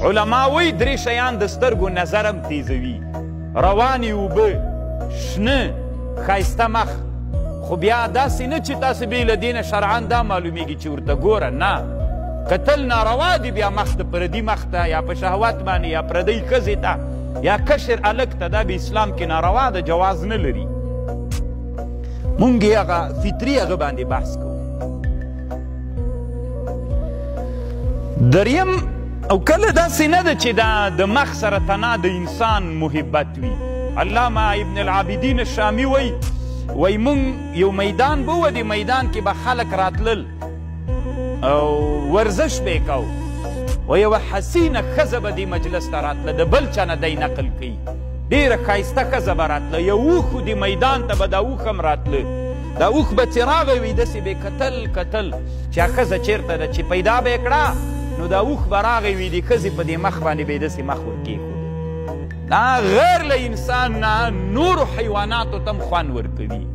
علما وایي درې شیان د سترګو نظر هم تیزوي: روانې اوبه، شنه ښایسته مخ. خو بیا داسې نه چې تاسې بې له دې نه شرعا دا معلومیږي چې ورته ګوره، نه، کتل ناروا دي. بیا مخ د پردي مخ ته یا په شهوت باندې یا پردۍ ښځې ته یا کشر هلک ته، دا به اسلام کې ناروا ده، جواز نه لري. مونږ یې هغه فطري هغه باندې بحث کوو. دریم، او کله داسې نه ده چې دا د مخ سره تنا د انسان محبت وي. علامه ابن العابدین الشامي وایي، وایي مونږ یو میدان به و، دې میدان کې به خلک راتلل او ورزش به یې کاوه. و یوه حسینه ښځه به دې مجلس ته راتله، د بل چا نه دی نقل کوي، ډېره ښایسته ښځه به راتله. یو اوښ و، دې میدان ته به دا اوښ هم راتله. دا اوښ به چې راغی وي داسې به یې کتل کتل چې ښځه چېرته ده، چې پیدا به یې کړه نو دا اوښ به راغی وي د ښځې په دې مخ باندې به یې داسې مخ ورکېښود. دا غیر له انسان نه نورو حیواناتو ته هم خوند ورکوي.